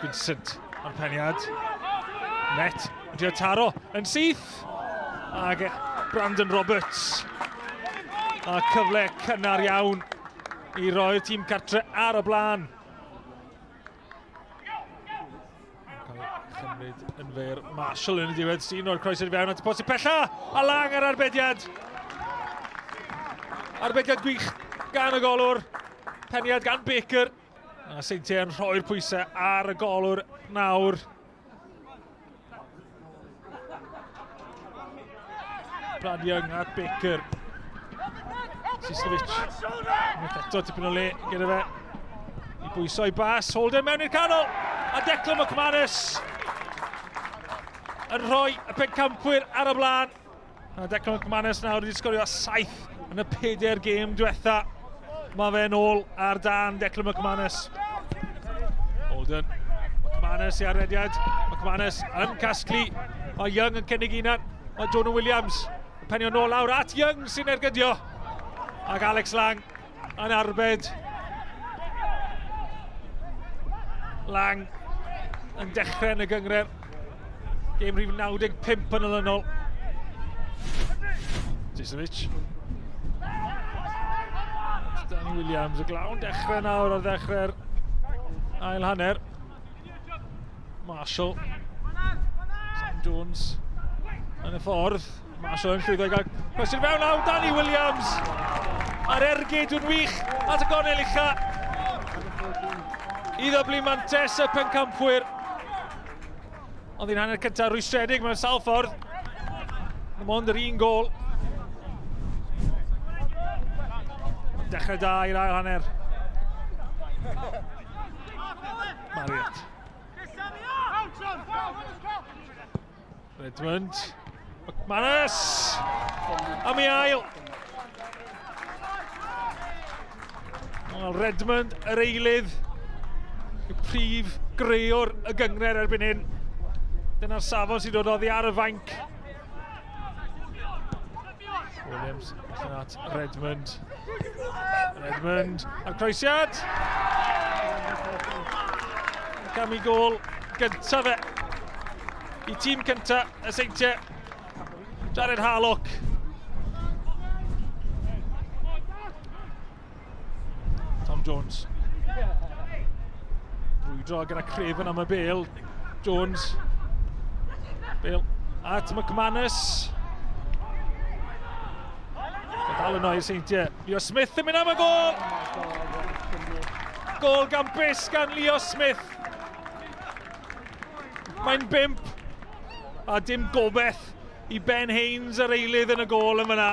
Vincent ar peniad. Net yn trio taro yn syth. Ac Brandon Roberts. A cyfle cynnar iawn i roi'r tîm cartre ar y blaen. Cael ei chymryd yn fyr. Marshall yn y diwedd sy'n rhoi'r croes i'r fewn at y post pella. A Lang ar arbediad. Arbediad gwych gan y golwr. Peniad gan Baker. A Seintiau yn rhoi'r pwysau ar y golwr nawr. Brad Young at Baker. Siskovic. Unwaith eto tipyn o le gyda fe. I bwyso i bas. Holden mewn i'r canol. A Declan McManus yn rhoi y pencampwyr ar y blaen. A Declan McManus nawr wedi sgorio saith yn y pedair gêm diwetha. Mae fe'n ôl ar dan Declan McManus. Holden. McManus i arediad. McManus yn casglu. Mae Young yn cynnig unan. Mae Jonah Williams yn penio nôl lawr at Young sy'n ergydio. Ac Alex Lang yn arbed. Lang yn dechrau yn y gyngred. Gêm rhif 95 yn olynol. Jisovic. Danny Williams, y glawn dechrau nawr ar ddechrau'r ail hanner. Marshall. Sam Jones yn y ffordd. Marshall yn llwyddo i gael cwestiwn fewn nawr, Danny Williams! A'r ergyd yn wych at y gornel ucha. I ddyblu mantes y pencampwyr. Ond i'n hanner cyntaf rwystredig mewn sawl ffordd. Dim ond yr un gol. Dechrau da i'r ail hanner. Marriott. Redmond. McManus! Am ei ail. Wel, Redmond, yr eilydd, y prif greuwr y gyngred erbyn hyn. Dyna'r safon sy'n dod oddi ar y fainc. Williams, allan at Redmond. Redmond, a'r croesiad! Ac am ei gol gyntaf fe. I tîm cyntaf y Seintiau, Jared Harlock. Tom Jones. Brwydro gyda Craven am y bel. Jones. Bale at McManus. Dal yno i'r Seintiau. Leo Smith yn mynd am y gol! Gol gampus gan Leo Smith. Mae'n bimp. A dim gobeith i Ben Haynes yr eilydd yn y gol yn fyna.